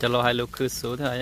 Cov laus hais lus khwv xwb thiab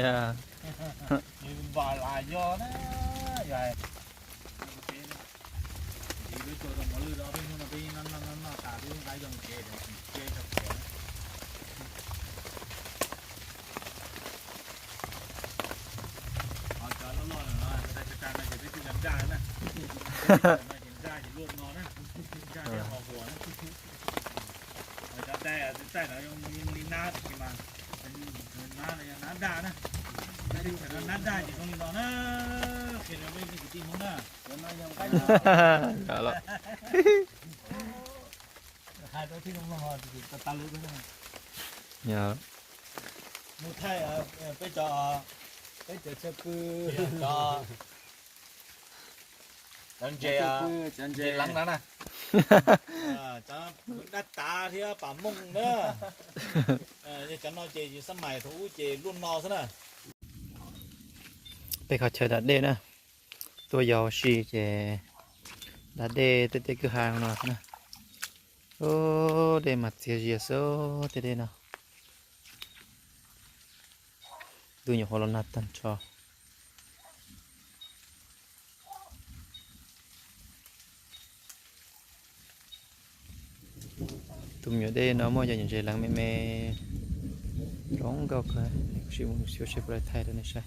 yog. Mus thaij peb cov, peb cov chaw pw, cov ntses, ntses leev na, cov dab tav thiab pam mooj na. Yog cov no ces yus xab mais thaum ub ces luaj no xwb na. Peb qhov chaw da dej na, tuaj yos ua si ces da dej tej tej kwj ha no na. Dej mas txias zias xwb tej dej no. Ntuj nyuam qhuav los nag tag nrho. Tus me nyuam dej no muaj cov nyuam ntses leev me me zoo nkauj kawg, kuv sim mus xyuas seb puas tau thaij rau nej saib.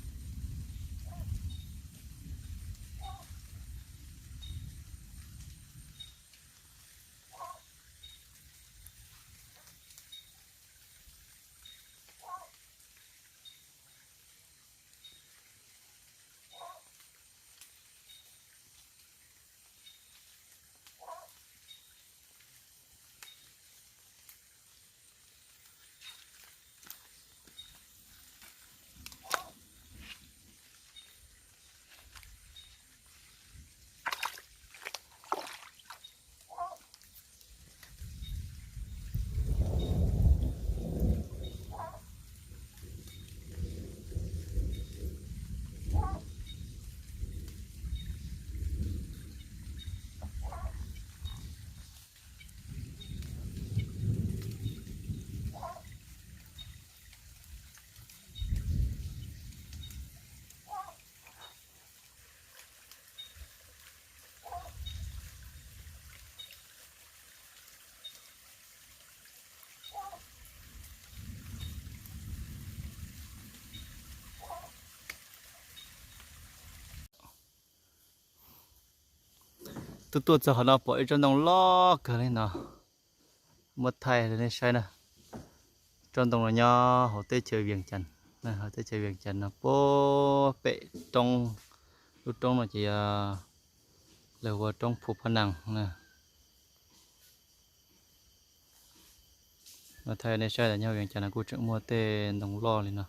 Tuaj tuaj txog qhov no pom ib tsob ntoo loj kawg li no, muab thaij rau nej saib na. Tsob ntoo no nyob hauv teb chaws Vias Cas, hauv teb chaws Vias Cas no puag pem roob, lub roob no ces yog lawv hu ua roob Phu Phab Nas na. Thaij nej saib, nyob Vias Cas no kuj tseem muaj tej ntoo loj li no.